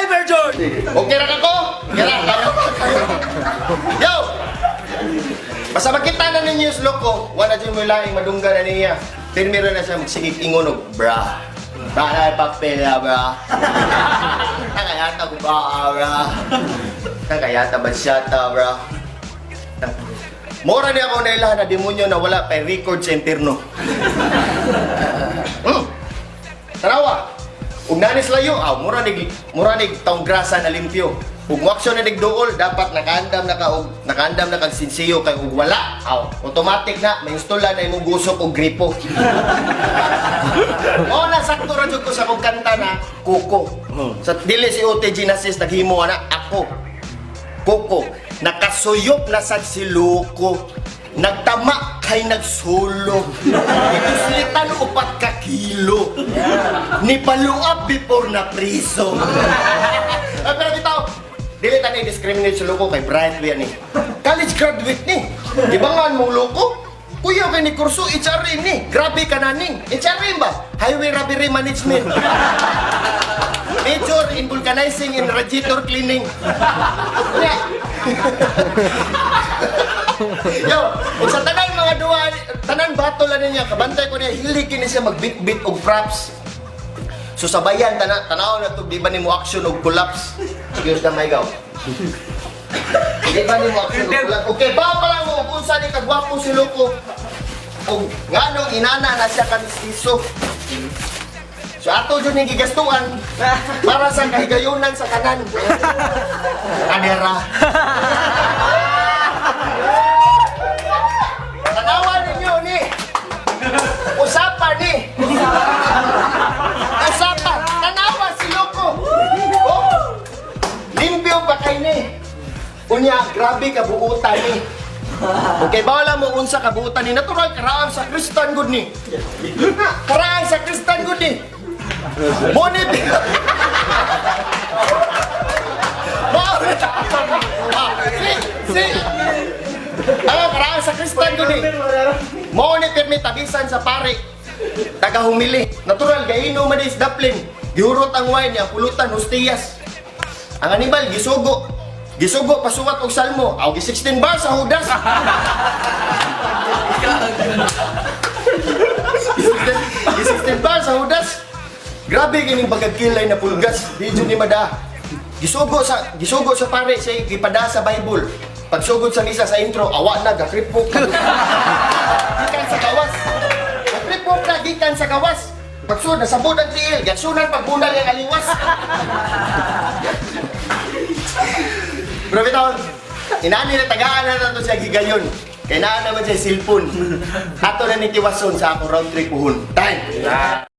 Cyber George! Okay ra ka ko? Kaya, kaya pa kayo. Yo! Basta makita na ninyo yung loko, wala dyan mo laing madungga na niya. Pirmiro na siya magsigig ingon og bra. Bra na papela, bra. Nakayata ko ba, bra. Nakayata ba siya ta, bra. Mora niya ako nailahan na demonyo na wala pa record sa impierno. Tarawa. Ug nanis layo, aw mura nig taong grasa na limpyo. Ug moaksyon na nigduol, dapat nakaandam na ka og nakaandam na kag sinsiyo kay ug wala, aw automatic na mainstall na imong gusok og gripo. Mao na sakto ra jud ko sa akong kanta na Kuko. Sa dili si OTG Nasis naghimo ana ako. Kuko, nakasuyop na sad si Loko. Nagtama kay nagsulo. Ituslitan 4 ka kilo. Ni paluap before na priso. Ay, pero bitaw, dili ta ni discriminate sa loko kay bright yan ni. College graduate ni. Di ba nga mong loko? Kuya kay ni kurso HRM ni. Grabe ka na ning. HRM ba? Highway Robbery Management. Major in vulcanizing and radiator cleaning. Yeah. Yo, ug sa tanan mga duwa, tanan battle na niya, kabantay ko niya, hilig kini siya magbit-bit og props. So sabayan tanaw na to, di ba nimo action og collapse? Excuse na may gaw. Di ba nimo action og collapse? Okay, ba pa lang mo og unsa ni kagwapo si Loko. Og nganong inana na siya kamistiso. So ato jud ning gigastuan para sa kahigayonan sa kanan. Kanera. Tanawan ninyo ni. Usapan ni. Usapan. Tanawa si Loko. Oh. Limpyo pa kay ni. Unya, grabe ka buutan ni. Okay, bawala mo unsa ka buutan ni. Natural, karaan sa Kristan gud ni. Karaan sa Kristan gud ni. Monit. Ah, si, si. Ano, karaan sa Kristan gud ni. Mo ni pirmi tabisan sa pare. Taga humili. Natural gaino man is daplin. Gihurot ang wine niya, pulutan hostiyas. Ang animal gisugo. Gisugo pasuwat og salmo. Aw gi 16 bar sa hudas. Gi 16 bar sa hudas. Grabe kining bagagkilay na pulgas. Di jud ni mada. Gisugo sa pare siya gipada sa Bible. Pagsugod sa misa sa intro, awa na gakripok. Gikan sa gawas. Gakripok na gikan sa gawas. Pagsud nasabod ang tiil, gatsunan pagbunal ang aliwas. Pero bitaw, inani na tagaan na nato siya gigayon. Kay naa naman siya silpon. Ato na ni tiwason sa akong round trip puhon. Time.